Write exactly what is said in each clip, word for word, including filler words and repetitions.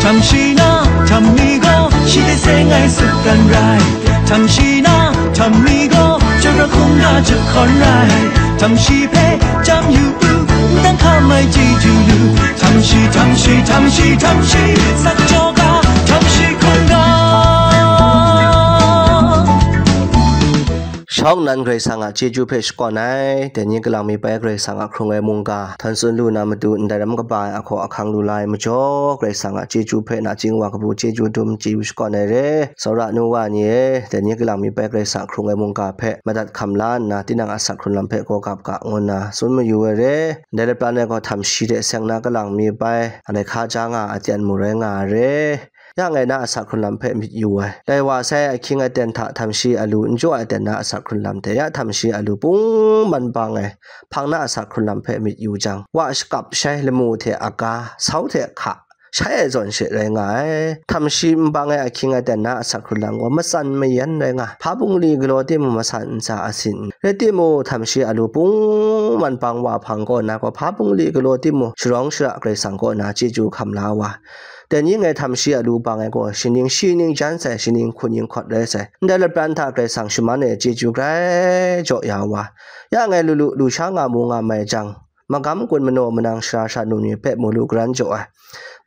Htam shi na htam mi gaw, shi hte seng ai sut dan rai. Htam shi na htam mi gaw, chyoi pra hkungga jahkawn rai. Htam shi hpe chyam yu u, n dan hkam ai chyeju lu. Htam shi, htam shi, htam shi, htam shi, sak jaw ga, htam shi hkungga. Shawng nnan Karai Kasang a chyeju hpe shakawn ai, dai ni kalang mi bai Karai Kasang a hkrung ai mungga, htan tsun lu na matu ndai ram kaba ai ahkaw ahkang lu la ai majaw, Karai Kasang a chyeju hpe nachying wa kabu chyeju dum chye yu shakawn ai re. Tsawra nu wa ni e, dai ni kalang mi bai Karai Kasang a hkrung ai mungga hpe madat hkam la nna, tinang a asak hkrun lam hpe gaw gap ga, ngu nna tsun mayu ai re. Ndai lapran ai gaw htam shi hte seng na kalang mi bai, alai hkaja nga a aten mu rai nga ai re. Ya ngai na asak hkrun lam hpe myit yu ai. Dai wa sai ahkying aten hta htam shi alu n jaw ai aten na asak hkrun lam hte ya htam shi alu pung man bang ai hpang na asak hkrun lam hpe myit yu jang, wa shakap shai lamu hte aga, sau hte hka, shai ai zawn she rai nga ai. Htam shi n bang ai ahkying aten na asak hkrun lam gaw matsan mayan rai nga, hpa bungli galaw timung masan ntsa asin, rai timung, htam shi alu pung man bang wa hpang kaw na gaw, hpa bungli galaw timung, sharawng shara Karai Kasang kaw na chyeju hkam la wa. Dai ni ngai htam shi alu bang ai gaw, shi ning shi ning jan sai, shi ning hku ning hkawt rai sai. Ndai lapran hta Karai Kasang shaman e chyeju grai jaw ya wa. Ya ngai lu lu, lusha nga mu nga mai jang, magam gun manaw manang sara sha nu ni hpe mu lu garan jaw ai.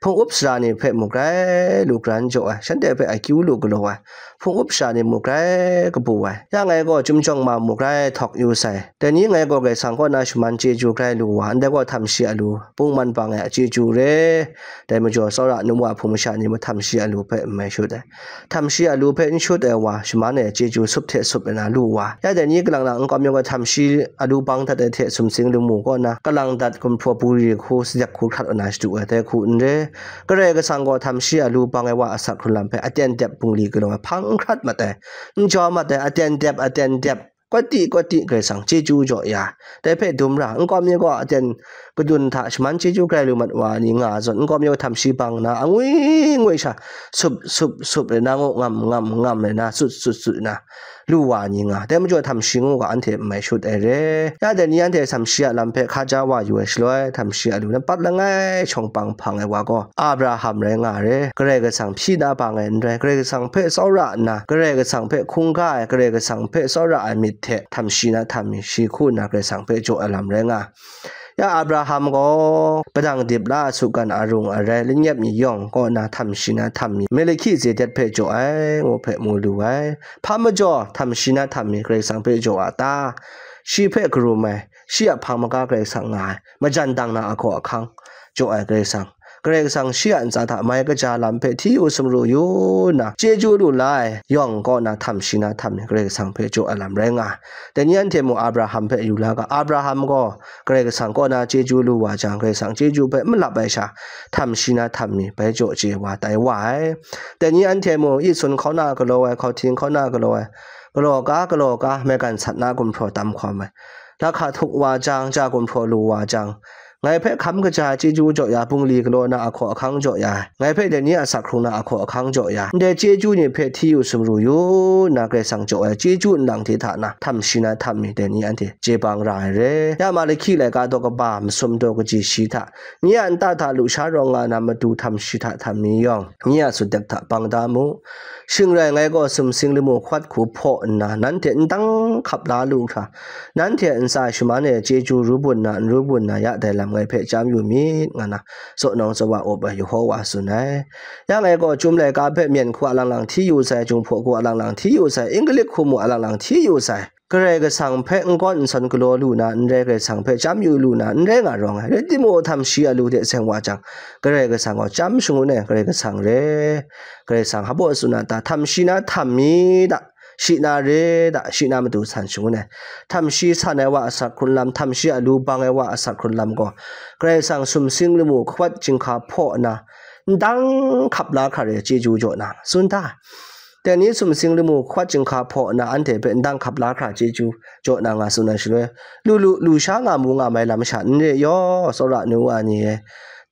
Hpung up sara ni hpe mu grai lu garan jaw ai. Shanhte hpe akyu lu galaw ai. Hpung up sara ni mu grai kabu ai. Ya ngai gaw chyum jawng ma mu grai htawk yu sai. Dai ni ngai gaw Karai Kasang kaw na shaman chyeju grai lu wa, ndai gaw htam shi alu pung man bang ai a chyeju re. Dai majaw, tsawra nu wa hpung masha ni mung htam shi alu hpe n mai shut ai. Htam shi alu hpe n shut ai wa, shaman e chyeju sup hte sup ai na lu wa. Ya dai ni kalang lang nkau mi gaw htam shi alu bang dat ai hte sumsing lamu kaw na, kalang dat gumhpraw buri hku, sadek hku hkrat ai na shadu ai, dai hku n re. Karai Kasang gaw htam shi alu bang ai wa asak hkrun lam hpe aten dep bungli galaw ai hpang n hkrat mat ai, n jaw mat ai, aten dep, aten dep, kawti kawti Karai Kasang chyeju jaw ya, dai hpe dum ra, nkau mi gaw aten kadun hta shaman chyeju grai lu mat wa ni nga zawn, nkau mi gaw htam shi bang na, angwi ngwi sha, sup, sup, sup rai na, ngu ngam, ngam, ngam rai na, sut, sut, sut na, lu wa ni nga, dai majaw htam shi ngu ga anhte n mai shut ai re. Ya dai ni anhte htam shi a lam hpe hkaja wa yu ai shaloi, htam shi alu nampat langai shawng pang hpang ai wa gaw Abraham rai nga ai re. Karai Kasang hpyi na bang ai n rai, Karai Kasang hpe tsawra nna, Karai Kasang hpe hkungga ai, Karai Kasang hpe tsawra ai myit hte htam shi na htam mi shi hku nna Karai Kasang hpe jaw ai lam rai nga ai. Ya Abraham gaw padang dip la a sugan arung arai lanyep mi yawng kaw na htam shi na htam mi Melhkizedet hpe jaw ai, ngu hpe mu lu ai. Hpa majaw htam shi na htam mi Karai Kasang hpe jaw a ta? Shi hpe karum ai, shi a hpang maga Karai Kasang nga ai, majan dang na ahkaw ahkang jaw ai Karai Kasang, Karai Kasang shi a ntsa hta mai kaja lam hpe hti yu sumru yu nna, chyeju lu la ai yawng kaw na htam shi na htam mi Karai Kasang hpe jaw ai lam rai nga ai. Dai ni anhte mung Abraham hpe yu la ga, Abraham gaw Karai Kasang kaw na chyeju lu wa jang, Karai Kasang chyeju hpe malap ai sha, htam shi na htam mi bai jaw chye wa tai wa ai. Dai ni anhte mung, itsun hkauna galaw ai, hkauhtin hkauna galaw ai, galaw ka, galaw ka, maigan sat na gumhpraw tam hkawm ai, lahka htuk wa jang, ja gumhpraw lu wa jang, ngai hpe hkam kaja chyeju jaw ya, bungli galaw na ahkaw ahkang jaw ya, ngai hpe dai ni a asak hkrung na ahkaw ahkang jaw ya, ndai chyeju ni hpe hti yu sumru yu nna Karai Kasang jaw ai chyeju nlang hte hta na, htam shi na htam mi dai ni anhte chye bang ra ai re. Ya Malahki laika daw kaba masum daw kaji shi hta, nye a nta hta lusha rawng nga na matu htam shi hta htam mi yawng, nye a sutdek hta bang da mu. Shing rai, ngai gaw sumsing lamu hkawt hku hpaw nna, nanhte n dang hkap la lu hkra, nanhte a ntsa shaman e chyeju ru bun na, n ru bun na, ya dai lam ngai hpe chyam yu myit, nga na, tsaw nawng tsaw wa up ai Yehowa tsun ai. Ya ngai gaw chyum laika hpe myen hku alang lang hti yu sai, Jinghpaw hku alang lang hti yu sai, Inglik hku mung alang lang hti yu sai. Karai Kasang hpe n gawn n sawn galaw lu na n rai, Karai Kasang hpe chyam yu lu na n rai nga rawng ai. Rai timung, htam shi alu hte seng wa jang, Karai Kasang gaw chyam shangun ai Karai Kasang re. Karai Kasang hpa baw tsun a ta? Htam shi na htam mi da, shi na re da, shi na matu san shangun ai. Htam shi san ai wa asak hkrun lam, htam shi alu bang ai wa asak hkrun lam gaw, Karai Kasang sumsing lamu hkawt chyinghka hpaw nna, n dang hkap la hkra re chyeju jaw na, tsun ta? Dai ni sumsing lamu hkawt chyinghka hpaw nna anhte hpe n dang hkap la hkra chyeju jaw na nga tsun ai shaloi, lu lu, lusha nga mu nga mai lam sha n re yaw, tsawra nu wa ni e,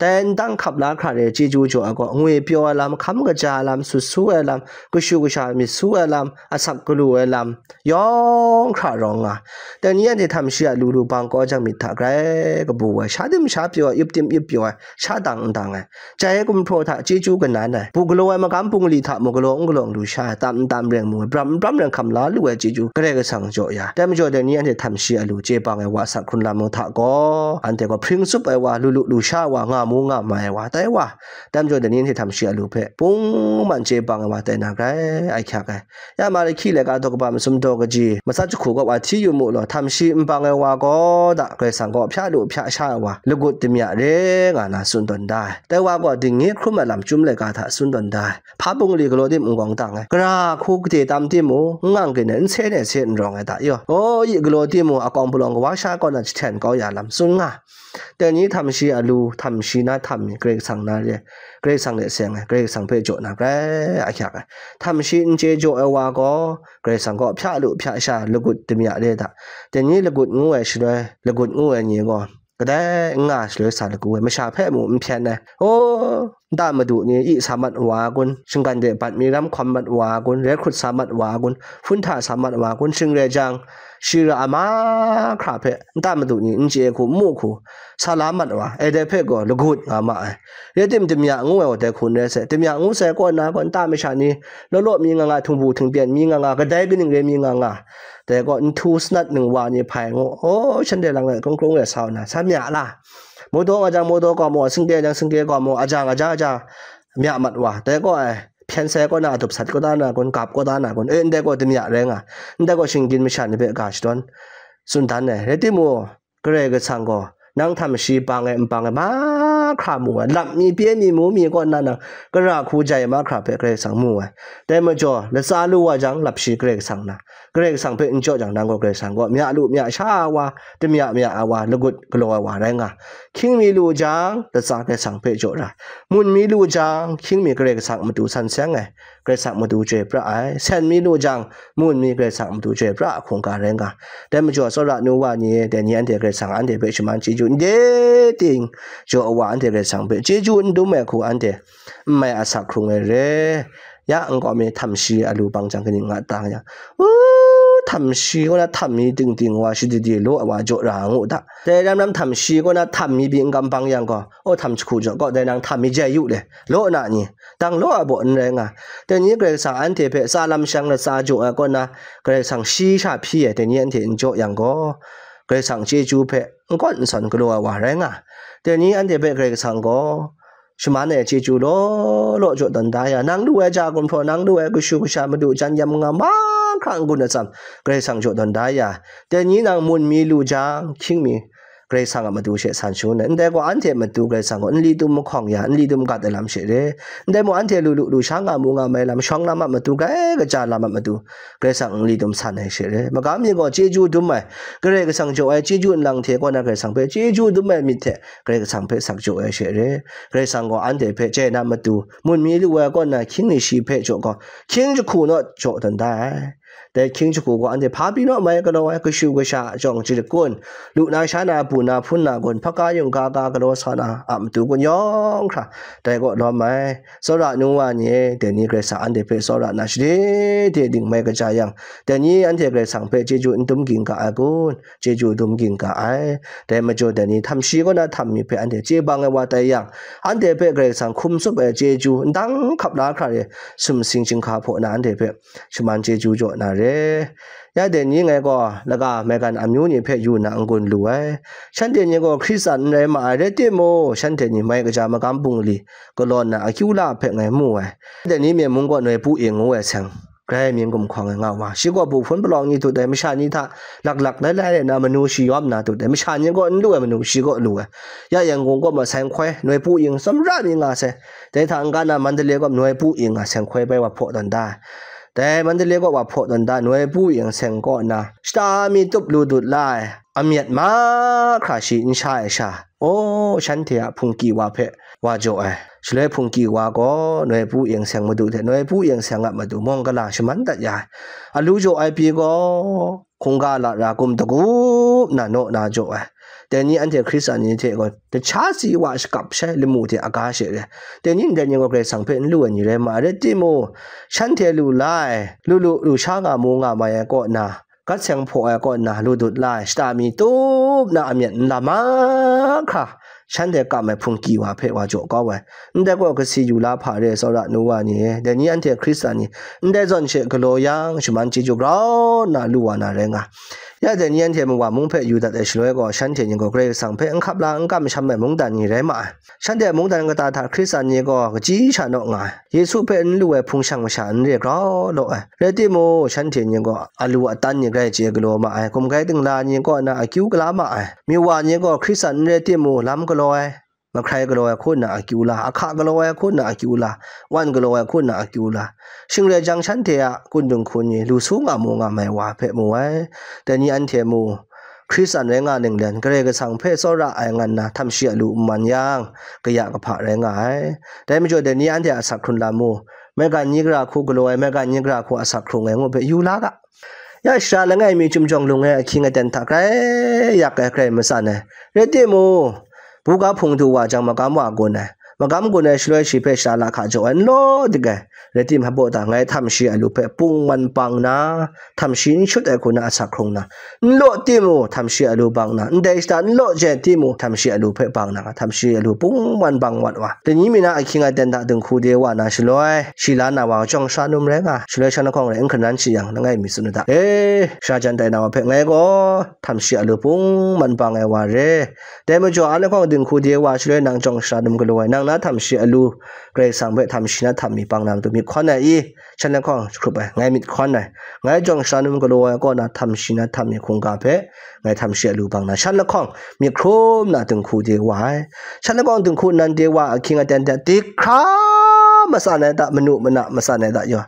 Dai ndang hkap la hkra re chyeju jaw ai gaw, ngwi pyaw ai lam, hkam kaja ai lam, sut su ai lam, kashu kasha myit su ai lam, asak galu ai lam, yawng hkra rawng nga. Dai ni anhte htam shi a lu lu bang kaw jang myit hta grai kabu ai, sha dim sha pyaw ai, yup tim yup pyaw ai, sha dang n dang ai, jai ai gumhpraw hta chyeju kanan ai, bu galaw ai magam bungli hta mung galaw n galaw lu sha ai, tam n tam reng mu ai, bram n bram reng hkam la lu ai chyeju Karai Kasang jaw ya. Dai majaw dai ni anhte htam shi a lu chye bang ai wa asak hkrun lam mung hta gaw, anhte gaw hpring tsup ai wa, lu lu lu sha ai wa, nga mu nga mai ai wa, tai wa, dai majaw dai ni anhte htam shi a lu hpe pungman chye bang ai wa tai na grai, ai hkyak ai. Ya Marahki laika daw kaba masum daw kaji, matsat jahku kaw wa hti yu mu law, htam shi n bang ai wa gaw da, Karai Kasang gaw hpya lu hpya sha ai wa, lagut damya re nga na tsun tawn da ai. Dai wa gaw dingnye hkrum ai lam chyum laika hta tsun tawn da ai. Hpa bungli galaw tim n gawng dang ai, gara hku gade tam tim u, n ngang gin ai, n sen ai se n rawng ai da yaw, aw yi galaw tim u, akawng palawng kawa sha kaw na jahten kau ya lam tsun nga. Dai ni htam shi a lu, htam shi na htam mi, Karai Kasang na re, Karai Kasang de seng ai, Karai Kasang hpe jaw na grai a hkyak ai. Htam shi n chye jaw ai wa gaw, Karai Kasang gaw hpya lu hpya sha lagut damya re da. Dai ni lagut ngu ai shaloi, lagut ngu ai ni gaw, kadai n nga shaloi sa lagu ai, masha hpe mu n hpyen ai. Aw, nta madu ni i sa mat wa kun, shinggan de bat mi ram hkawm mat wa kun, rai hkrut sa mat wa kun, hpun hta sa mat wa kun, shing rai jang, shi ra a mahkra hpe nta madu ni n chye hku, n mu hku, sa la mat wa, e dai hpe gaw lagut nga ma ai. Rai tim, damya ngu ai wa dai hku n rai sai, damya ngu sai kaw na gaw, nta masha ni law law mi nga nga, htingbu htingpyen mi nga nga, kadai kaning re mi nga nga, dai gaw nhtu sanat ningwa ni hpai ngu, aw, shanhte lang e krung krung e sa na, sa mya la, modaw nga jang modaw gaw maw, singde jang singde gaw maw, ajang aja aja mya mat wa, dai gaw ai, hpyen sai kaw na adup sat kaw da na kun, gap kaw da na kun, e, ndai gaw damya rai nga, ndai gaw shinggyim masha ni hpe ga shadawn tsun dan ai. Rai timung, Karai Kasang gaw nang htam shi bang ai n bang ai mahkra mu ai, lap mi, pye mi, mu mi kaw nna nang gara hku jai mahkra hpe Karai Kasang mu ai. Dai majaw, latsa lu wa jang, lap shi Karai Kasang na, Karai Kasang hpe n jaw jang, nang gaw Karai Kasang gaw mya lu mya sha ai wa, damya mya ai wa, lagut galaw ai wa rai nga. Hkying mi lu jang, latsa Karai Kasang hpe jaw ra. Mun mi lu jang, hkying mi Karai Kasang a matu san seng ai, Karai Kasang a matu chyoi pra ai. Sen mi lu jang, mun mi Karai Kasang a matu chyoi pra ai hkungga rai nga. Dai majaw, tsawra nu wa ni e, dai ni anhte Karai Kasang anhte hpe shaman chyeju n de ting jaw ai wa, anhte Karai Kasang hpe chyeju n dum ai hku anhte n mai asak hkrung ai re. Ya nkau mi htam shi a lu bang jang kaning nga ta yang, u, htam shi kaw na htam mi ting ting wa shadidi law ai wa jaw ra ngu da. Dai ram ram htam shi kaw na htam mi byin kam bang yang gaw, o, htam jahku jaw gaw, dai nang htam mi jai yu le, law na ni, dang law ai baw n rai nga. Dai ni Karai Kasang anhte hpe tsa lam shang latsa jaw ai kaw na, Karai Kasang shi sha hpyi ai, dai ni anhte n jaw yang gaw, Karai Kasang chyeju hpe n kawn n sawn galaw ai wa rai nga. Dai ni anhte hpe Karai Kasang gaw shaman ai chyeju law law jaw tawn da ya, nang lu ai ja gumhpraw, nang lu ai kashu kasha, madu jan yam nga mahkra n-gun atsam, Karai Kasang jaw tawn da ya. Dai ni nang mun mi lu jang, hkying mi Karai Kasang a matu she san shangun ai. Ndai gaw anhte a matu Karai Kasang gaw nli tum mahkawng ya, nli tum gat ai lam she re. Ndai mung anhte lu lu lu sha nga mu nga mai lam, shawng lam a matu, grai kaja lam a matu, Karai Kasang nli tum san ai she re. Magam ni gaw chyeju dum ai, Karai Kasang jaw ai chyeju nlang hte kaw na Karai Kasang hpe chyeju dum ai myit hte Karai Kasang hpe sak jaw ai she re. Karai Kasang gaw anhte hpe chye na matu, mun mi lu ai kaw na hkying ni shi hpe jaw gaw, hkying jahku naw jaw tawn da ai. Dai hkying jahku gaw anhte hpa pyi naw mai galaw ai, kashu kasha a jawng chyarit kun, lu na sha na, bu na hpun na kun, hpaka yungga ga galaw sa na a matu kun yawng hkra, dai gaw lawm ai. Tsawra nu wa ni e, dai ni Karai Kasang anhte hpe tsawra na shade de ding mai kaja yang, dai ni anhte Karai Kasang hpe chyeju n dum ging ga ai kun, chyeju dum ging ga ai. Dai majaw dai ni htam shi kaw na htam mi hpe anhte chye bang ai wa tai yang, anhte hpe Karai Kasang hkum tsup ai chyeju ndang hkap la hkra re, sumsing chyinghka hpaw na anhte hpe shaman chyeju jaw na re. Ya dai ni ngai gaw, laga maigan amyu ni hpe yu na n-gun lu ai. Shanhte ni gaw Hkristan n rai ma ai, rai timung, shanhte ni mai kaja magam bungli galaw nna akyu la hpe ngai mu ai. Dai ni Myen mung gaw Noi Pu Ing ngu ai seng, grai mying gumhkawng ai nga wa. Shi gaw bu hpun palawng ni tut ai, masha ni hta laklak lai lai rai nna manu shi yawm na tut ai, masha ni gaw n lu ai manu shi gaw lu ai. Ya Yangon gaw ma sai nhkoi Noi Pu Ing tsawmra mi nga sai. Dai hta n-ga na Mandalay gaw Noi Pu Ing a seng hkoi bai wa hpaw tawn da ai. Dai Mandalay gaw wa hpaw tawn da, Noi Pu Ing seng kaw na shata mi tup lu dut la ai, amyat mahkra shi n sha ai sha, aw, shanhte a hpungki wa hpe wa jaw ai. Shaloi hpungki wa gaw Noi Pu Ing seng madu hte Noi Pu Ing seng a madu mawng gala shaman dat ya ai. Alu jaw ai pyi gaw hkungga lara kum dagup na naw na jaw ai. Dai ni anhte Hkristan ni hte gaw, dacha si wa shakap shai lamu hte aga she re. Dai ni ndai ni gaw Karai Kasang hpe n lu ai ni rai ma ai. Rai timung, shanhte lu la ai, lu lu, lu sha nga mu nga mai ai kaw na, gat seng hpaw ai kaw na, lu dut la ai, shata mi tup na amyat n lam mahkra, shanhte kam ai hpungki wa hpe wa jaw kau ai. Ndai gaw kasi yu la hpa re, tsawra nu wa ni e, dai ni anhte Hkristan ni, ndai zawn she galaw yang, shaman chyeju grau nna lu wa na rai nga. Ya dai ni anhte mawa mung hpe yu dat ai shaloi gaw, shanhte ni gaw Karai Kasang hpe n hkap la, n kamsham ai mungdan ni rai ma ai. Shanhte mungdan kata hta Hkristan ni gaw kaji sha naw nga ai. Yesu hpe n lu ai hpung shang masha n re grau law ai. Rai timung, shanhte ni gaw alu atan ni grai chye galaw ma ai. Gumgai dingla ni kaw na akyu gala ma ai. Miwa ni gaw Hkristan n rai timung, lam galaw ai, mahkrai galaw ai hku nna akyu la, ahka galaw ai hku nna akyu la, wan galaw ai hku nna akyu la. Shing rai jang, shanhte a kun dinghku ni lu su nga mu nga mai wa hpe mu ai. Dai ni anhte mu, Hkristan rai nga ninglen, Karai Kasang hpe tsawra ai ngan na htam shi alu n man yang, kaya kahpa rai nga ai. Dai majaw, dai ni anhte a asak hkrun lam mu, maigan ni gara hku galaw ai, maigan ni gara hku asak hkrung ai ngu hpe yu la ga. Ya shara langai mi chyum jawng lung ai ahkying aten hta grai yak ai, grai matsan ai. Rai timung, buga hpung du wa jang, magam wa gun ai. Magam gun ai shaloi shi hpe shara lahka jaw ai, n law dik ai. Rai timung, hpa baw ta, ngai htam shi alu hpe pungman bang na, htam shi n shut ai hku na asak hkrung na, n law timung, htam shi alu bang na, ndai shata n law je timung, htam shi alu hpe bang na, htam shi alu pungman bang wat wa. Dai ni mi na ahkying aten hta dinghku de wa na shaloi, shi la na wa jawng sara num rai nga, shaloi shan lahkawng rai n hkanan shi yang, langai mi tsun u ta. E, shara jan tai na wa hpe ngai gaw htam shi alu pungman bang ai wa re. Dai majaw, an lahkawng dinghku de wa shaloi nang jawng sara num galaw ai, nang na htam shi alu Karai Kasang hpe htam shi na htam mi bang na matu myit hkawn ai i? Shan lahkawng jahkrup ai, ngai myit hkawn ai. Ngai jawng sara num galaw ai kaw na htam shi na htam mi hkungga hpe ngai htam shi alu bang na, shan lahkawng myit hkrum na dinghku de wa ai. Shan lahkawng dinghku nan de wa ahkying aten hta dik hkra matsan ai ta, manu mana matsan ai ta yaw.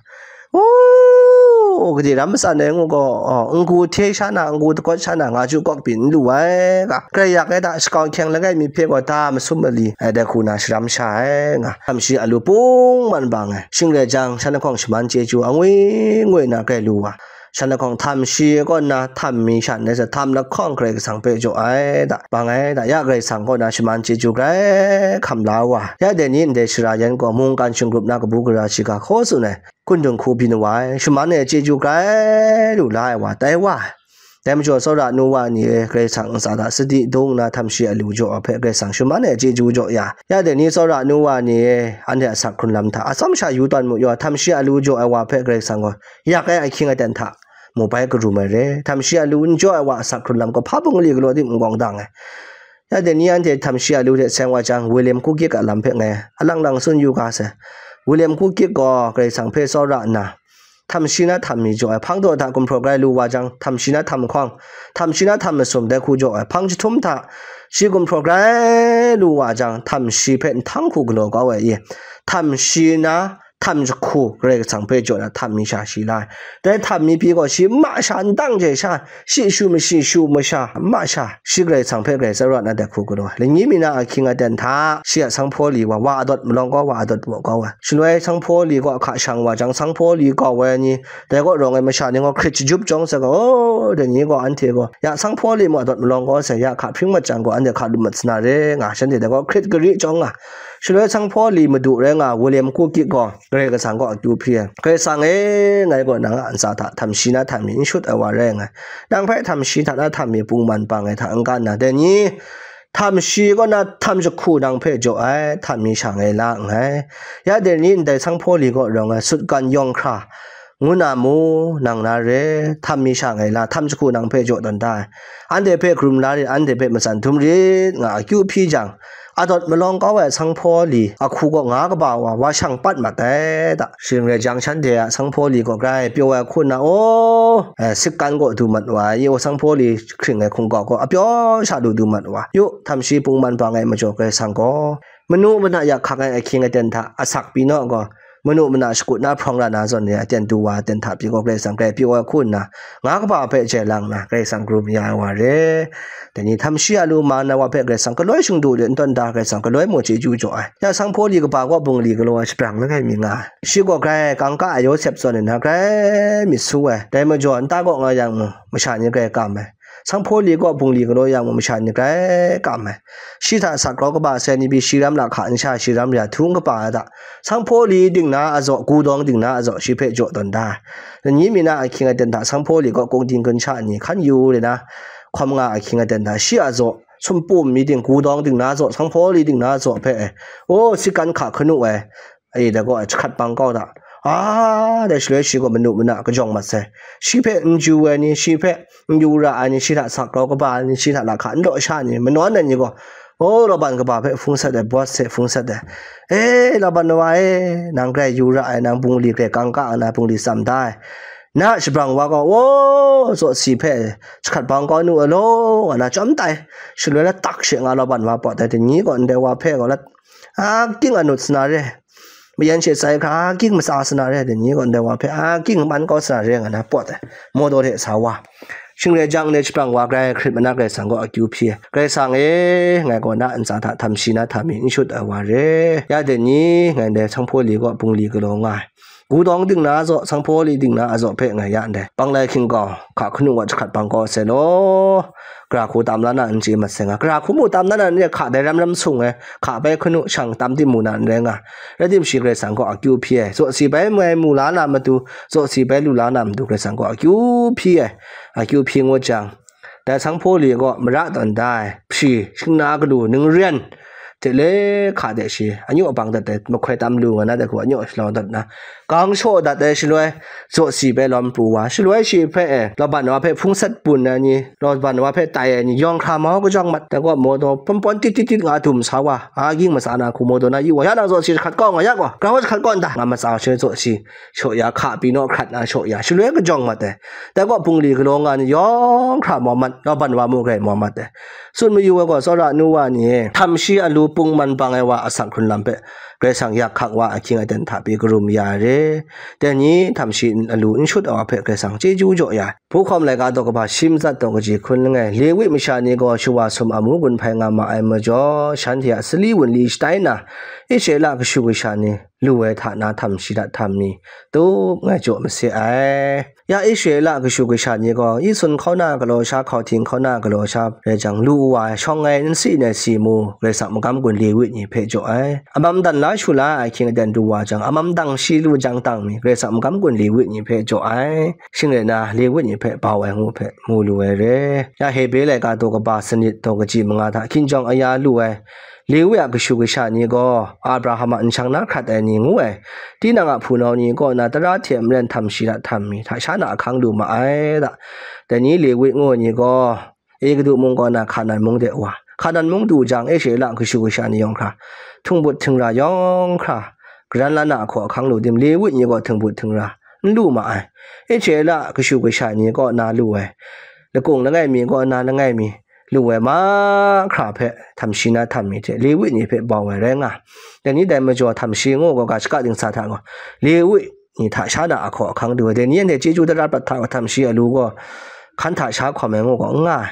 O, gade ram matsan ai ngu gaw, o, n-gu hte sha na, n-gu dakawt sha na, nga ju kawk byin n lu ai ga, grai yak ai ta, shakau hkyeng langai mi hpe gaw da masum mali ai dai hku na sharam sha ai nga, htam shi alu pungman bang ai. Shing rai jang, shan lahkawng shaman chyeju angwi ngwi na grai lu wa, shan lahkawng htam shi kaw na htam mi shan rai sa, htam lahkawng Karai Kasang hpe jaw ai da, bang ai da, ya Karai Kasang kaw na shaman chyeju grai hkam la wa. Ya dai ni ndai shara yan gaw mungkan shingrup na kabu gara shiga hkaw tsun ai, kun dinghku byin wa ai, shaman ai chyeju grai lu la ai wa tai wa ai. Dai majaw, tsawra nu wa ni e, Karai Kasang ntsa hta sadi dung nna htam shi alu jaw ai hpe Karai Kasang shaman ai chyeju jaw ya. Ya dai ni tsawra nu wa ni e, anhte a asak hkrun lam hta atsawm sha yu tawn mu yaw, htam shi alu jaw ai wa hpe Karai Kasang gaw yak ai ahkying aten hta mu bai karum ai re. Htam shi alu n jaw ai wa a asak hkrun lam gaw hpa bungli galaw tim n gawng dang ai. Ya dai ni anhte htam shi alu hte seng wa jang, William Kukik a lam hpe ngai alang lang tsun yu ga sai. William Kukik gaw Karai Kasang hpe tsawra nna, htam shi na htam mi jaw ai, hpang daw hta gumhpraw grai lu wa jang, htam shi na htam hkawng, htam shi na htam masum dai hku jaw ai, hpang jahtum hta shi gumhpraw grai lu wa jang, htam shi hpe nhtang hku galaw kau ai i? Htam shi na htam jahku Karai Kasang hpe jaw na htam mi sha shi la ai. Dai htam mi pyi gaw shi ma sha n dang je sha, shi shu ma shi shu ma sha, ma sha, shi Karai Kasang hpe grai tsawra na dai hku galaw ai. Lani mi na ahkying aten hta, shi a sanghpaw li wa, wa adawt malawng kau, wa adawt baw kau ai. Shaloi sanghpaw li kaw hka shang wa jang, sanghpaw li kau ai ni, dai kaw rawng ai masha ni gaw hkrit shajup jawng sai gaw, o, dai ni gaw anhte gaw, ya sanghpaw li mung adawt malawng kau sai, ya hka hpring mat jang gaw, anhte hka lup mat sa na re nga, shanhte dai kaw hkrit gari jawng nga. Shaloi sanghpaw li madu rai nga, William Kukik gaw, Karai Kasang kaw akyu hpyi ai. Karai Kasang e, ngai gaw nang a ntsa hta htam shi na htam mi n shut ai wa rai nga ai. Nang hpe htam shi hta na htam mi pungman bang ai hta n-ga nna, dai ni htam shi kaw na htam jahku nang hpe jaw ai, htam mi sha ngai la nngai. Ya dai ni ndai sanghpaw li kaw rawng ai sutgan yawng hkra, ngu na mu, nang na re, htam mi sha ngai la, htam jahku nang hpe jaw tawn da ai. Anhte hpe karum la rit, anhte hpe matsan dum rit, nga akyu hpyi jang, adawt malawng kau ai sanghpaw li ahku gaw nga kaba wa, wa shang pat mat ai da. Shing rai jang, shanhte a sanghpaw li gaw grai pyaw ai hku nna, o, eh, sikkan gaw du mat wa ai, o, sanghpaw li hkring ai hkungga gaw apyaw sha lu du mat wa. Yu, htam shi pungman bang ai majaw Karai Kasang gaw, manu mana yak hkak ai ahkying aten hta asak pyi naw gaw, manu mana shakut na hprawng ra na zawn re, aten du wa, aten hta pyi gaw Karai Kasang grai pyaw ai hku nna, nga kaba hpe jai lang na, Karai Kasang karum ya ai wa re. Dai ni htam shi alu ma na wa hpe Karai Kasang galoi shingdu de n tawn da, Karai Kasang galoi mung chyeju jaw ai. Ya sanghpaw li kaba kaw bungli galaw ai shabrang langai mi nga ai. Shi gaw grai kangka ai Yawsep zawn nna grai myit su ai. Dai majaw, nta kaw nga yang mung, masha ni grai kam ai. Sanghpaw li kaw bungli galaw yang masha ni grai kam ai. Shi hta sak grau kaba sai ni pyi shi ram lahka nsha shi ram ya htu n kaba ai hta, sanghpaw li dingna a zaw, gudawng dingna a zaw, shi hpe jaw tawn da ai. Ni mi na ahkying aten hta sanghpaw li kaw kung ding gun sha ni hkan yu re na, hkawm nga ahkying aten hta shi a zaw, sumpum mi ting, gudawng dingna zaw, sanghpaw li dingna zaw hpe, o, sikan hka hkanu ai, e, dai gaw, jahkrat bang kau da. A, dai shaloi shi gaw manu mana kajawng mat sai. Shi hpe n ju ai ni, shi hpe n yu ra ai ni, shi hta sak grau kaba ai ni, shi hta lahka n law sha ni, manawn ai ni gaw, o, Laban kaba hpe hpung sat ai, Boas hte hpung sat ai. E, Laban wa e, nang grai yu ra ai, nang bungli grai kangka nna bungli tsam da ai. Na shabrang wa gaw, o, zaw si hpe jahkrat bang kau nu ai law, nga na chyawm tai. Shaloi la tak she nga Laban wa pawt ai, dai ni gaw ndai wa hpe gaw la, a, ging anut sa na re. Mayan she tsai hkra, a, ging matsa sa na re, dai ni gaw ndai wa hpe, a, ging man kau sa na re, nga na pawt ai, mawdaw hte sa wa. Shing rai jang, ndai shabrang wa grai hkrit manak Karai Kasang gaw akyu hpyi ai. Karai Kasang e, ngai gaw na ntsa hta htam shi na htam mi n shut ai wa re. Ya dai ni, ngai ndai sanghpaw li gaw bungli galaw nga ai. Gudawng dingna a zaw, sanghpaw li dingna a zaw hpe ngai ya ndai. Bang lai hkying kau, hka hkanu wa jahkrat bang kau sai law. Gara hku tam la na n chye mat sai nga. Gara hku mu tam la na n re, hka dai ram ram sung ai, hka bai hkanu shang tam tim mu na n rai nga. Rai tim shi Karai Kasang gaw akyu hpyi ai. Zaw si bai mai mu la na matu, zaw si bai lu la na matu Karai Kasang gaw akyu hpyi ai. Akyu hpyi ngut jang, dai sanghpaw li gaw mara tawn da ai, hpri, shingna galu, ningren, hte le hka de shi, anyu abang dat ai, mahkoi tam lu nga na de hku, anyu shalawng dat na, gang shaw dat ai shaloi, zaw si bai lawm pru wa, shaloi shi hpe, e, Laban wa hpe hpung sat bun ai ni, Laban wa hpe tai ai ni, yawng hkra mau kajawng mat, dai gaw mawdaw pawn pawn tit tit tit nga dum sa wa, a, ging matsa na hku mawdaw na yu wa, ya nang zaw si jahkrat kau nga ya gaw, grau jahkrat kau nta, nga matsa wa, shaloi zaw si shaw ya, hka pyi naw hkrat na shaw ya, shaloi kajawng mat ai. Dai gaw bungli galaw nga ni yawng hkra mau mat, Laban wa mu grai mau mat ai. Tsun mayu ai gaw, tsawra nu wa ni e, htam shi alu pung man bang ai wa asak hkrun lam hpe, Karai Kasang yak hkak wa ahkying aten hta pyi karum ya ai re. Dai ni htam shi alu n shut ai wa hpe Karai Kasang chyeju jaw ya ai. Hpu hkawm laika daw kaba shi matsat daw kaji hkun langai, Lewi masha ni gaw shawa sum amu gun hpai nga ma ai majaw, shanhte a sali wunli shatai na, Israela kashu kasha ni lu ai hta na htam shi hta htam mi, tup ngai jaw mase ai. Ya Israela kashu kasha ni gaw, Esun hkauna galaw sha, hkauhting hkauna galaw sha rai jang, lu wa ai, shawng ai n si ai si mu, Karai Kasang magam gun Lewi ni hpe jaw ai. Amam dan la shu la ai ahkying aten du wa jang, amam dang shi lu jang dang mi, Karai Kasang magam gun Lewi ni hpe jaw ai. Shing rai na, Lewi ni hpe bau ai ngu hpe mu lu ai re. Ya Hebre laika daw kaba sanit daw kaji manga hta hkinjawng aya lu ai, Lewi a kashu kasha ni gaw, Abraham a nshang na hkrat ai ni ngu ai, tinang a hpunau ni kaw na tara hte maren htam shi hta htam mi, hta sha na ahkang lu ma ai da. Dai ni Lewi ngu ai ni gaw, Egutu mung kaw na Hkanan mung de wa, Hkanan mung du jang, Israela kashu kasha ni yawng hkra, htingbut htingra yawng hkra, garan la na ahkaw ahkang lu tim, Lewi ni gaw htingbut htingra n lu ma ai. Israela kashu kasha ni kaw na lu ai, lakung langai mi kaw na langai mi, lu ai mahkra hpe htam shi na htam mi hte Lewi ni hpe bau ai rai nga. Dai ni dai majaw htam shi ngu gaw, ga shaka dingsa hta gaw, Lewi ni hta sha na ahkaw ahkang du ai, dai ni anhte chyeju tara prat hta gaw htam shi alu gaw, hkan hta sha hkawm ai ngu gaw n nga ai.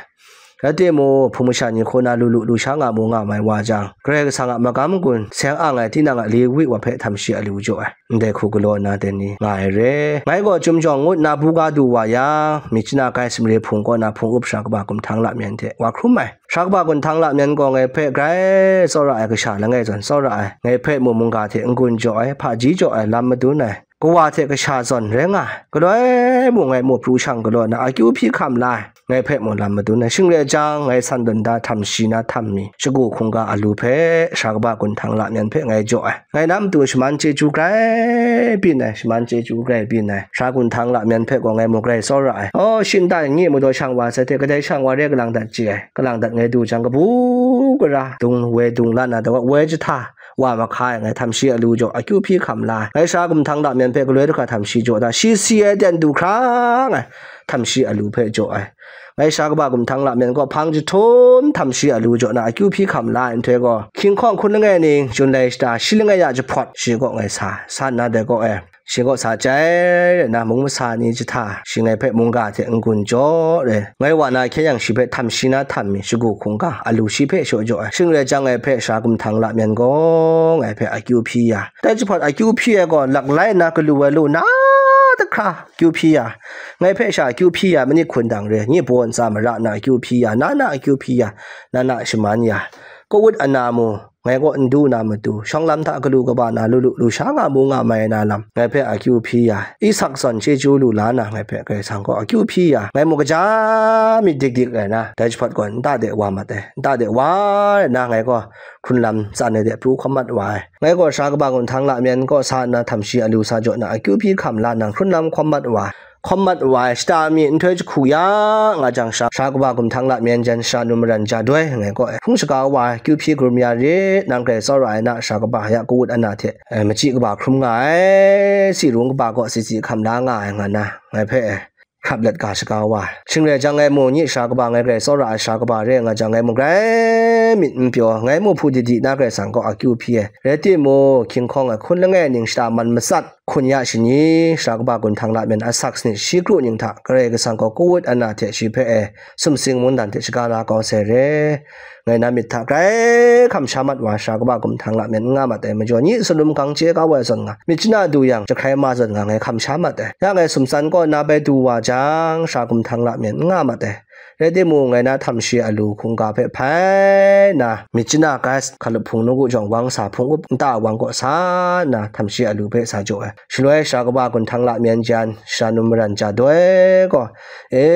Rai timung, hpung masha ni hkaw na lu lu lu sha nga mu nga mai wa jang, Karai Kasang a magam gun seng ang ai tinang a Lewi wa hpe htam shi alu jaw ai. Ndai hku galaw nna dai ni nga ai re. Ngai gaw chyum jawng ngut nna buga du wa yang, Myitkyina Grai Samari Hpung kaw na hpung up Sara Kaba Gumhtang Lamyan hte wa hkrum ai. Sara Kaba Gumhtang Lamyan gaw ngai hpe grai tsawra ai kasha langai zawn tsawra ai, ngai hpe mu mungga hte n-gun jaw ai, hpaji jaw ai, lam madun ai, kawa hte kasha zawn rai nga ai. Galoi mung ngai mu pru shang galaw na akyu hpyi hkam la ai, ngai hpe mu lam madun ai. Shing rai jang, ngai san dun da htam shi na htam mi, shagu hkungga alu hpe, Sara Kaba Gumhtang Lamyan hpe ngai jaw ai. Ngai na matu shaman chyeju grai byin ai, shaman chyeju grai byin ai. Sara Gumhtang Lamyan hpe gaw ngai mu grai tsawra ai. Aw, shi nta ngi mu daw shang wa sai hte, kadai shang wa re kalang dat chye ai. Kalang dat ngai du jang, kabu gara dung, woi dung la na, dai wa woi jahta wa mahka ai, ngai htam shi alu jaw akyu hpyi hkam la ai. Ngai Sara Gumhtang Lamyan hpe galoi du hkra htam shi jaw da, shi si ai ten du hkra ngai htam shi alu hpe jaw ai. Ngai Sara Kaba Gumhtang Lamyan gaw hpang jahtum htam shi alu jaw na akyu hpyi hkam la ai nhtoi gaw, hkying hkawng hkun langai ning, Jun lai shata shi langai ya jahpawt, shi kaw ngai sa, sa nna dai kaw e, shi kaw sa chyai rai na, mung masa ni jahta, shi ngai hpe mungga hte n-gun jaw re, ngai wa na hkye yang shi hpe htam shi na htam mi, shagu hkungga alu shi hpe shaw jaw ai. Shing rai jang, ngai hpe Sara Gumhtang Lamyan gaw ngai hpe akyu hpyi ya, dai jahpawt akyu hpyi ai gaw, laklai nna galu ai lu na da hkra akyu hpyi ya, ngai hpe sha akyu hpyi ya, manit hkun dang re, nyi baw ntsa mara na akyu hpyi ya, na na akyu hpyi ya, na na shaman ya, kawut ana mu, ngai kaw n du na matu, shawng lam hta galu kaba na, lu lu lu sha nga mu nga mai na lam, ngai hpe akyu hpyi ya, Isak zawn chyeju lu la na, ngai hpe Karai Kasang kaw akyu hpyi ya, ngai mu kaja myit dik dik rai na, dai jahpawt gaw nta de wa mat ai, nta de wa rai na, ngai gaw hkrun lam tsan ai de pru hkawm mat wa ai. Ngai gaw sara kaba gun htang lamyan kaw sa nna htam shi alu sa jaw na akyu hpyi hkam la nna hkrun lam hkawm mat wa, hkawm mat wa ai shata mi nhtoi jahku ya nga jang sha, sara kaba gun htang lamyan jan sara num maran ja doi ngai kaw e hkrung shaga wa ai, akyu hpyi karum ya rit, nang grai tsawra ai na sara kaba ya kawut ana hte, eh, machyi kaba hkrum nga ai, si rung kaba kaw si si hkam la nga ai nga na, ngai hpe, eh, hkrap let ga shaga wa ai. Shing rai jang ngai mu, nyi sara kaba ngai grai tsawra ai sara kaba re nga jang ngai mu grai myit n pyaw, ngai mu hpu didi na Karai Kasang kaw akyu hpyi ai. Rai timung, hkying hkawng ai hkun langai ning shata man matsat, hkun ya shani, sara kaba gun htang lamyan asak sanit shi kru ning hta Karai Kasang kaw kawut ana hte shi hpe e sumsing mungdan hte shaga la kau sai re. Ngai na myit hta grai hkam sha mat wa sara kaba gun htang lamyan n nga mat ai majaw, nyi salum gang chye kau ai zawn nga, myit chana du yang jahkrai ma zawn nga ngai hkam sha mat ai. Ya ngai sumtsan kaw na bai du wa jang, sara gun htang lamyan n nga mat ai. Rai timung, ngai na htam shi alu hkungga hpe hpai na, myit chana gas hkalup hpung nawku jawng wang sa hpung up nta wang kaw sa nna, htam shi alu hpe sa jaw ai. Shaloi sara kaba gun htang lamyan jan, sara num maran ja doi gaw, e,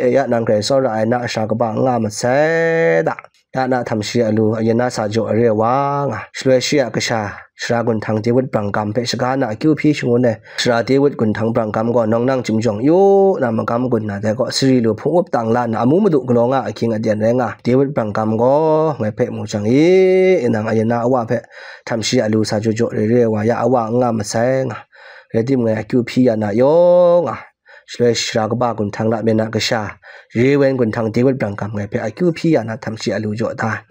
e, ya nang grai tsawra ai na sara kaba n nga masai da. Ya na htam shi alu ayan na sa jaw ai re wa nga. Shaloi shi a kasha, sara gun htang Dawid brang gam hpe shaga na akyu hpyi shangun ai. Sara Dawid gun htang brang gam gaw nawng nang chyum jawng yu na magam gun na dai gaw, sari lu hpung up tang la nna amu madu galaw nga ahkying aten rai nga. Dawid brang gam gaw ngai hpe mu jang, i, nang ayan na awa hpe htam shi alu sa jaw jaw re re wa, ya awa n nga masai nga. Rai timung, ngai akyu hpyi ya na yaw nga. Shaloi sara kaba gun htang lamyan a kasha, Rewen gun htang Dawid brang gam ngai hpe akyu hpyi ya na htam shi alu jaw da.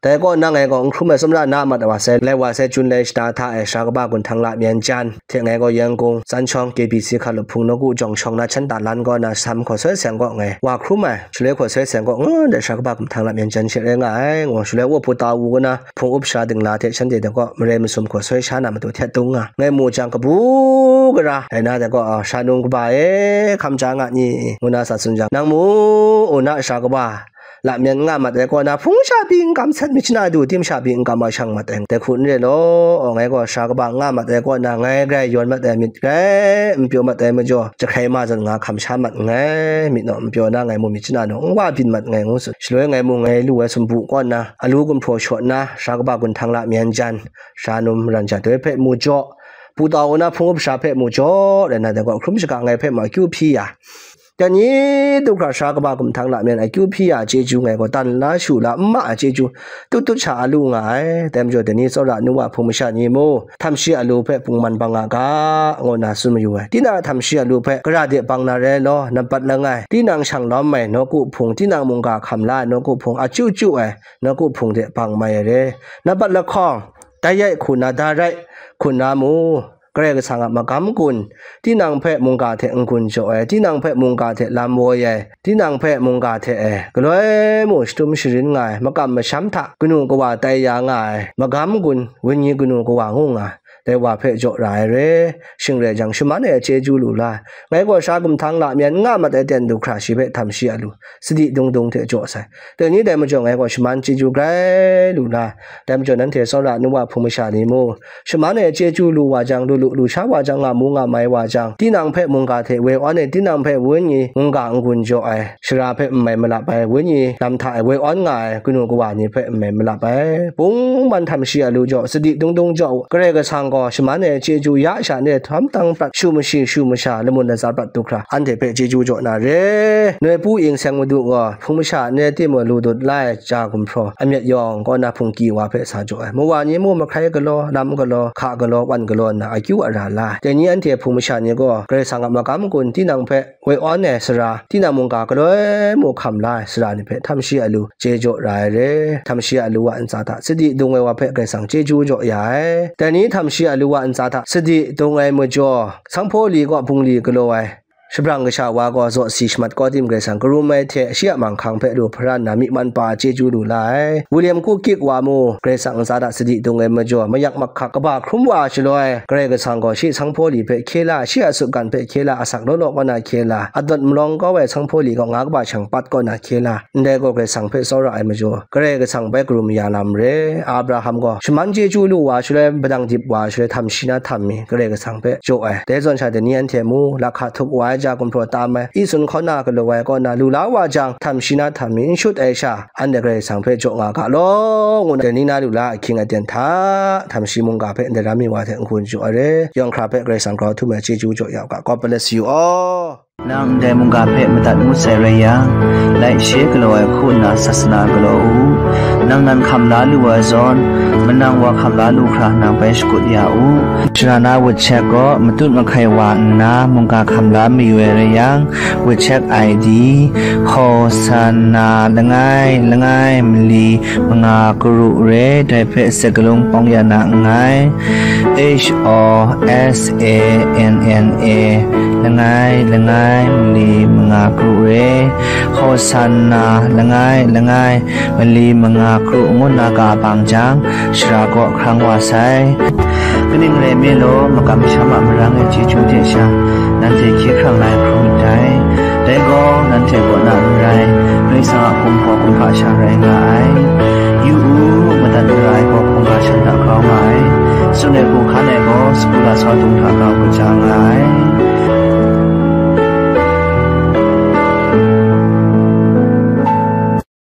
Dai kaw na ngai gaw n hkrum ai, tsawmra na mat wa sai, lai wa sai, Jun lai shata hta e sara kaba gun htang lamyan jan hte ngai gaw Yangon, Sanshawng, K B C hkalup hpung nawku jawng shawng na shan ta lan kaw na, Sam hkaw soi seng kaw ngai wa hkrum ai. Shaloi hkaw soi seng kaw, ngu, dai sara kaba gun htang lamyan jan she rai nga ai, ngu, shaloi wa hpu ta wu kaw na, hpung up sara dingla hte shanhte dai gaw marai masum hkaw soi sha na matu htet dung nga, ngai mu jang kabu gara ai na dai gaw, a, sha num kaba e hkam ja nga ni, ngu na sa tsun jang, nang mu, u na sara kaba lamyan n nga mat ai kaw na, hpung sha pyi n kam sat, myit chana du tim sha pyi n kam a shang mat ai, dai hku n re law, ngai gaw sara kaba n nga mat ai kaw na, ngai grai yawn mat ai, myit grai n pyaw mat ai majaw, jahkrai ma zawn nga hkam sha mat nngai, myit naw n pyaw na, ngai mu myit chana naw n wa byin mat nngai, ngu tsun. Shaloi ngai mu ngai lu ai sumpu kaw na, alu gumhpraw shaw nna, sara kaba gun htang lamyan jan, sara num maran ja doi hpe mu jaw, pu tau na hpung up sara hpe mu jaw, rai na dai gaw, hkrum shaga ngai hpe ma akyu hpyi ya, dai ni du hkra sara kaba gun htang lamyan akyu hpyi ya chyeju ngai gaw, tan la shu la n ma ai chyeju tut tut sha a lu nga ai. Dai majaw, dai ni tsawra nu wa hpung masha ni mu, htam shi alu hpe pungman bang a ga, ngu na tsun mayu ai. Tinang a htam shi alu hpe gara de bang na rai law, nampat langai, tinang shang lawm ai nawku hpung, tinang mungga hkam la ai nawku hpung, a chyu chyu ai nawku hpung de bang mai ai re. Nampat lahkawng, dai rai hku na, da rai hku na mu, Karai Kasang a magam gun, tinang hpe mungga hte n-gun jaw ai, tinang hpe mungga hte lam woi ai, tinang hpe mungga hte e galoi mu shatum sharin nga ai, makam masham hta kanu kawa tai ya nga ai, magam gun, wenyi kanu kawa ngu nga ai, dai wa hpe jaw ra ai re. Shing rai jang, shaman ai chyeju lu la ai. Ngai gaw sara gun htang lamyan n nga mat ai ten du hkra, shi hpe htam shi alu, sadi dung dung hte jaw sai. Dai ni dai majaw, ngai gaw shaman chyeju grai lu la ai. Dai majaw, nanhte tsawra nu wa hpung masha ni mu, shaman ai chyeju lu wa jang, lu lu lu sha wa jang, nga mu nga mai wa jang, tinang hpe mungga hte woi awn ai, tinang hpe wenyi mungga n-gun jaw ai, sara hpe n mai malap ai, wenyi lam hta e woi awn nga ai kanu kawa ni hpe n mai malap ai, pungman htam shi alu jaw, sadi dung dung jaw, Karai Kasang gaw shaman ai chyeju ya sha ni htam tang prat, shu mashi shu masha, lamun latsa prat du hkra, anhte hpe chyeju jaw na re. Noi pu ing seng madu gaw, hpung masha ni tim lu dut la ai ja gumhpraw, amyat yawng kaw na hpungki wa hpe sa jaw ai. Mawa ni mu mahkrai galaw, lam galaw, hka galaw, wan galaw nna akyu ara la ai. Dai ni anhte hpung masha ni gaw, Karai Kasang a magam gun, tinang hpe woi awn ai sara, tinang mungga galoi mu hkam la ai sara ni hpe htam shi alu chye jaw ra ai re. Htam shi alu a ntsa hta sadi dung ai wa hpe Karai Kasang chyeju jaw ya ai. Dai ni htam shi alu a ntsa hta sadi dung ai majaw, sanghpaw li kaw bungli galaw ai, shabrang kasha wa gaw zaw si shamat kau tim Karai Kasang karum ai hte, shi a manghkang hpe lu hparan na myi man pa chyeju lu la ai. William Kukik wa mu, Karai Kasang ntsa hta sadi dung ai majaw, mayak mahkak kaba hkrum wa shaloi, Karai Kasang gaw shi sanghpaw li hpe hkye la, shi a sutgan hpe hkye la, asak law law kaw na hkye la, adawt malawng kau ai sanghpaw li gaw nga kaba shang pat kaw na hkye la, ndai gaw Karai Kasang hpe tsawra ai majaw, Karai Kasang bai karum ya lam re. Abraham gaw shaman chyeju lu wa shaloi, padang dip wa shaloi, htam shi na htam mi Karai Kasang hpe jaw ai. Dai zawn sha dai ni anhte mu, lahka htup wa ai ja, gumhpraw tam ai, i tsun hkaw na galaw ai kaw na lu la wa jang, htam shi na htam mi n shut ai sha, anhte Karai Kasang hpe jaw nga ga law, ngu na, dai ni na lu la ahkying aten hta, htam shi mungga hpe ndai ram mi wa hte n-gun jaw ai re. Yawng hkra hpe Karai Kasang grau htum ai chyeju jaw ya u ga. God bless you all. Nang ndai mungga hpe madat ngut sai rai yang, laishe galaw ai hku nna sasana galaw u. Nang nan hkam la lu ai zawn, manang wa hkam la lu hkra nang bai shakut ya u. Shara na WeChat gaw matut mahkai wa nna mungga hkam la mayu ai rai yang, WeChat I D, Hosanna langai langai mali manga karu re, dai hpe sakalung pawng ya na nngai. H O S A N N A langai langai mali manga karu re, Hosanna langai langai mali manga karu ngu na ga bang jang, shara kaw hkrang wa sai. Kaning rai nme law, makam masham a marang e chyeju de sha, nanhte hkye hkrang na ai hkrum ndai. Dai gaw nanhte kaw na n rai, Karai Kasang a hkum gaw hkungga sha rai nga ai. Yu u, madat mara ai gaw hkungga shan hta grau nga ai. Tsun ai hku hkan ai gaw sagu lasau dung hta grau kaja nga